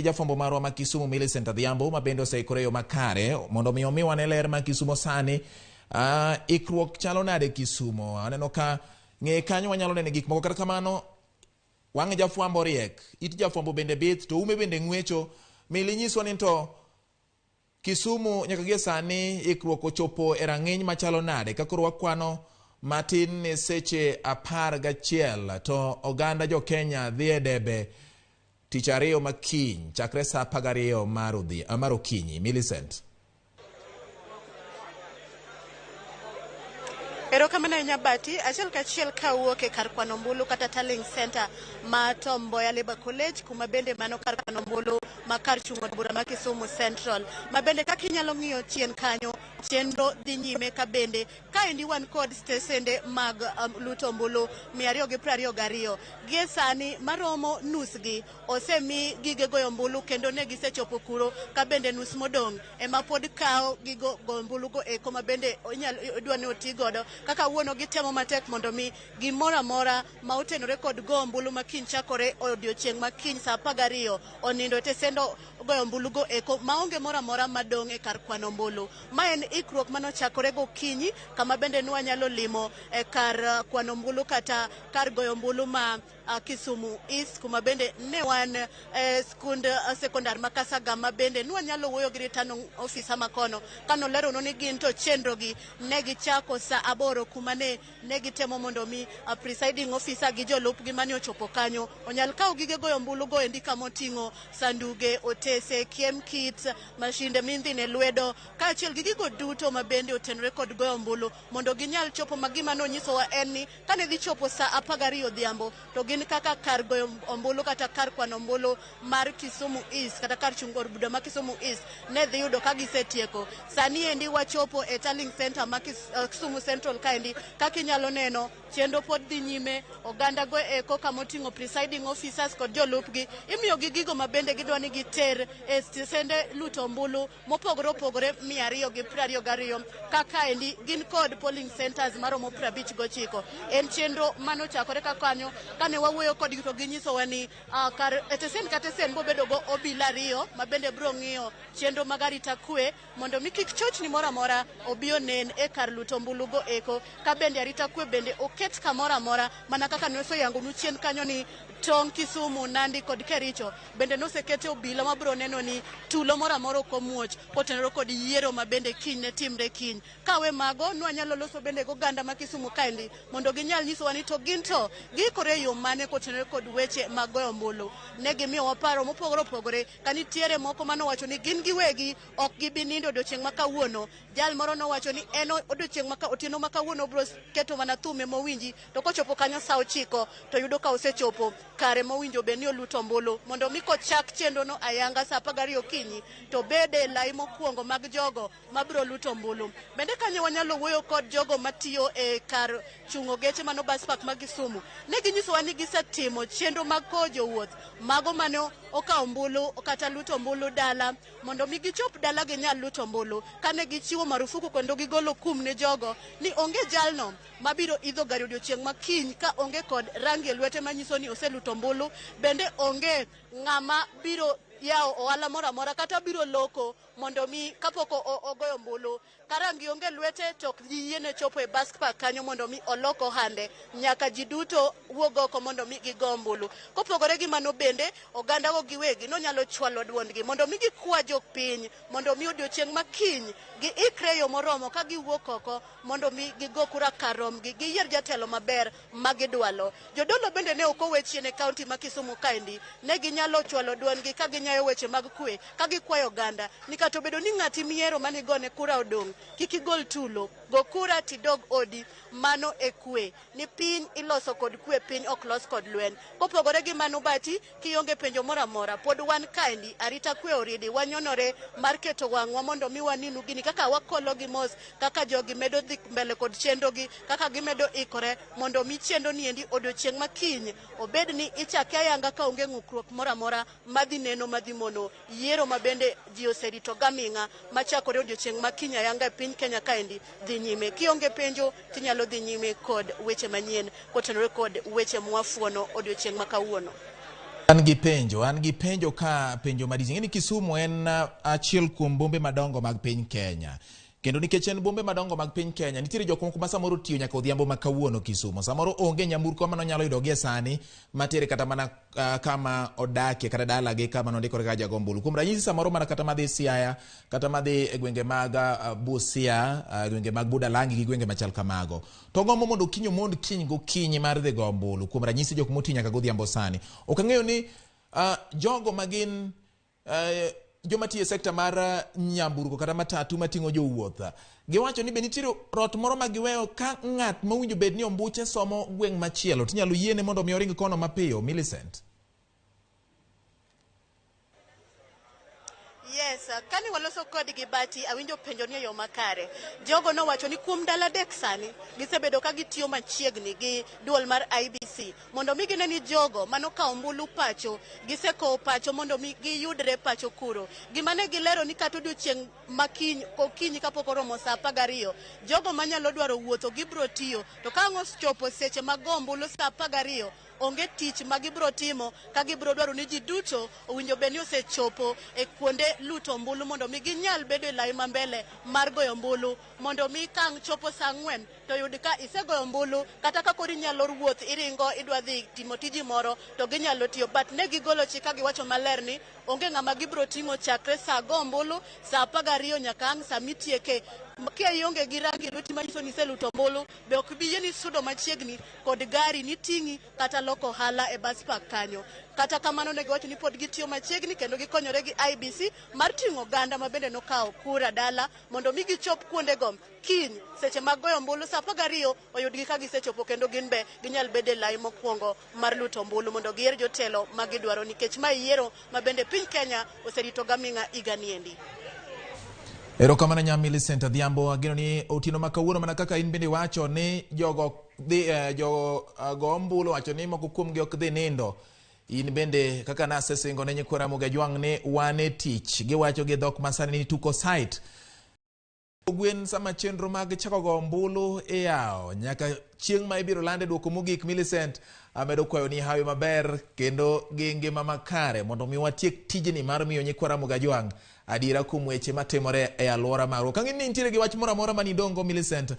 Jafwambo marwa ma Kisumu Millicent Adhiambo ma bende oseikore yo makare mondo mi omiwa ne ler ma Kisumo sani. Ikruok chalo nade Kisumo? Aneno ka ng'eye kanyo wanyalo nene gik moko, kata kamano wang' jafwambo riek, it jafwambo bende bith, to ume bende ng'wecho. Mili nyiswa ni to Kisumu nyaka gie sani ikruok ochopo e rang'iny machalo nade ka koro wakwano matin ni seche 11 to oganda jo Kenya dhi e debe tich ariyo makiny chakre saa 12 mar okinyi. Millicent. Erokamano ahinya Bati. Achiel kachiel kawuok e kar kwano ombulu kata tallying center ma Tom Mboya Labour College, kuma bende mano kar kwano ombulu ma kar chung' od bura ma Kisumu Central. Ma bende kaka inyalo ng'iyo chien kanyo, chenro dhi nyime ka bende kaendi wan kod stesende mag luto ombulu 222. Gie sani maromo nusgi osemi gige goyo ombulu kendo ne gisechopo kuro, ka bende nus modong' ema pod kawo gigo goyo ombulu go eko ma bende idwa ni oti godo. Kaka wuono gitemo matek mondo mi gimoro amora ma otenore kod go ombulu ma kiny chakore odiochieng' ma kiny saa 12 onindo e tesend goyo ombulu go eko maonge moro amora madong' e kar kwano ombulu. Ma en ikruok manochakore gokinyi kama bende nwanyalo limo e kar kwano ombulu kata kar goyo ombulu ma Kisumu East, kuma bende ne wan e skund sekondar ma Kasagam, ma bende nwanyalo wuoyo gi returning officer makono kanoleronwa ni gin to chenro gi ne gichako saa 8 kuma ne gitemo mondo mi presiding officer gi jolupgi mane ochopo kanyo onyal kawo gige goyo ombulu go endi kamoting'o sanduge, otese, kiem kit, mashinde mindhine lwedo kaachiel gi gigo duto ma bende otenore kod goyo ombulu mondo ginyal chopo ma gima nonyisowa en ni kane dhi chopo saa 12 odhiambo to gin kaka kar goyo ombulu kata kar kwano ombulu mar Kisumu East kata kar chung' od bura ma Kisumu East ne dhi yudo ka gisetieko. Sani endi wachopo e tallying center ma Kisumu Central kaendi, kaka inyalo neno chenro pod dhi nyime, oganda go eko kamoting'o presiding officers kod jolupgi imiyogi gigo ma bende gidwa ni giter e stesende luto ombulu mopogore opogore 222 kaka endi gin kod polling centers maromo 59. En chenro manochakore ka kanyo kane wawuoyo kodgi to ginyisowa ni kar e tesen ka tesen bobedo go obila 2 ma bende biro ng'iyo chenro mag arita kwe mondo mi kik chochni moro amora obi onen e kar luto ombulu go eko, ka bende arita kwe bende oket kamoro amora mana kaka noseyangonu chien kanyo ni tong' Kisumu, Nandi kod Kericho bende nosekete obila mabiro neno ni tulo moro amora ok omuoch kotenore kod yiero ma bende kiny ne timre kiny. Kawe mago, nwanyalo loso bende goganda ma Kisumu kaendi mondo ginyal nyisowa ni to gin to giikore e yo mane kotenore kod weche mag goyo ombulu. Ne gimiyowa paro mopogore opogore ka nitiere moko manowacho ni gin giwegi ok gibi nindo odiochieng' ma kawuono. Jal moro nowacho ni en odiochieng' ma otieno ma kawuono obiro keto mana thume mowinji, to kochopo kanyo saa 9 to yudo ka osechopo kare mowinjo bed ni oluto ombulu mondo mi kochak chenro no ayanga saa 12 okinyi to bede lai mokwongo mag jogo mabiro luto ombulu. Bende kanyo wanyalo wuoyo kod jogo matiyo e kar chung'o geche mano bus park ma Kisumu. Ne ginyisowa ni gisetimo chenro mag kowo jowuoth mago mane okawo ombulu kata luto ombulu dala mondo mi gichop dala ginyal luto ombulu. Kane gichiwo marufuku kendo gigolo kum ne jogo ni onge jalno mabiro idho gari odiochieng' ma kiny ka onge kod rangi e lwete manyiso ni oseluto ombulu, bende onge ng'ama biro yawo ohala moro amora kata biro loko mondo mi kapok ogoyo ombulu ka rangi onge lwete to ok giyiene chopo e bus park kanyo mondo mi olok ohande. Nyaka ji duto wuog oko mondo mi gigo ombulu. Kopogore gi mano bende oganda go giwegi nonyalo chwalo duondgi mondo mi gikwa jopiny mondo mi odiochieng' ma kiny giikre e yo moromo ka giwuok oko mondo mi gigo kura kar romgi, giyier jatelo maber ma gidwalo. Jodolo bende ne ok owe chien e kaunti ma Kisumu kaendi. Ne ginyalo chwalo duondgi ka ginyayo weche mag kwe, ka gikwayo oganda ni kata obedo ni ng'ati miyiero mane igone kura odong', kik igol tulo, go kura tidog odi. Mano e kwe. Ni piny iloso kod kwe, piny ok los kod lweny. Kopogore gi mano Bati, kionge penjo moro amora, pod wan kaendi, arita kwe oridi, wanyonore mar keto wang'wa mondo mi waninu gini kaka wakolo gi mos, kaka jogi medo dhi mbele kod chenrogi, kaka gimedo ikore mondo mi chenro niendi odiochieng' ma kiny obed ni ichake ayanga ka onge ng'ukruok moro amora madhi neno madhi mono yiero ma bende ji oserito gaming'a machakore odiochieng' ma kiny ayanga e piny Kenya kaendi dhi nyime. Kionge penjo tinyalo dhi nyime kod weche manyien kotenore kod weche mwafuono odiochieng' ma kawuono. An gi penjo ka penjo madich. Ing'e ni Kisumu en achiel kuom bombe madongo mag piny Kenya. Kendo nikech en bombe madongo mag piny Kenya, nitiere jok moko ma samoro tiyo nyaka odhiambo ma kawuono Kisumu. Samoro onge nyamburko mano nyalo yudo gie sani matere kata mana kama odakie kata dalagi kama nondikore kaka jago ombulu. Kuom ranyisi, samoro mana kata madhi Siaya, kata madhi e gwenge mag Busia, gwenge mag Budalangi gi gwenge machal kamago. To gombo mondo kiny omond kiny gokinyi mar dhi go ombulu. Kuom ranyisi, jok motiyo nyaka godhiambo sani. Ok ang'eyo ni jogo magin joma tiyo e sekta mar nyamburko kata matatu mating'o jowuoth, giwacho ni be nitiere rot moro ma giweyo ka ng'at mowinjo bed ni ombuche somo gweng' machielo tinyalo yiene mondo mi oring kono mapiyo, Millicent? Yes, kane waloso kodgi, Bati, awinjo penjo ni e yo makare. Jogo nowacho ni kuom ndalo 3 sani, gisebedo ka gitiyo machiegni gi duol mar IEBC mondo mi gine ni jogo manokawo ombulu pacho, gisekowo pacho mondo mi giyudre pacho kuro. Gima ne gilero ni kata odiochieng' makiny okinyi kapok oromo saa 12, jogo manyalo dwaro wuotho gibro tiyo, to ka ang' ochopo seche mag go ombulu saa 12, onge tich ma gibro timo ka gibro dwaro ni ji duto owinjo bed ni osechopo e kuonde luto ombulu mondo mi ginyal bedo e lai ma mbele mar goyo ombulu, mondo mi ka ang' chopo saa 4 to yud ka isegoyo ombulu. Kata ka koro inyalo wuoth, iringo idwa dhi timo tiji moro, to ginyalo tiyo. But ne gigolo chik ka giwacho maler ni onge ng'ama gibro ting'o chakre saa go ombulu saa 12 nyaka ang' saa mitieke. Ka ionge gi rangi lweti manyiso ni iseluto ombulu, be ok bi yieni sudo machiegni kod gari ni ting'i kata loko ohala e bus park kanyo. Kata kamano, ne giwacho ni pod gitiyo machiegni kendo gikonyore gi IEBC mar ting'o oganda ma bende nokawo kura dala mondo mi gichop kuondego kiny seche mag goyo ombulu saa 12 oyudgi ka gisechopo, kendo gin be ginyal bedo e lai mokwongo mar luto ombulu mondo giyier jotelo ma gidwaro, nikech ma yiero ma bende piny Kenya oserito gaming'a higa niendi. Erokamano nya Millicent Adhiambo. Ageno ni otieno ma kawuono, mana kaka in bende iwacho ni jogo dhi jo go ombulu wacho ni moko kuomgi ok dhi nindo. In bende kaka nasesingo ne nyikwa Ramogi Ajwang' ni wan e tich. Giwacho gi dhok masani ni tuko site. Gwen sama chenro mag chako go ombulu iyawo nyaka chieng' ma ibiro lande duoko mogik. Millicent, amedo kwayo ni hawi maber kendo gi ngima makare mondo mi watiek tijni mar miyo nyikwa Ramogi Ajwang' adiera kuom weche matimore e alwora marwa. Kang'e ni nitiere gi wach moro amora manidongo, Millicent.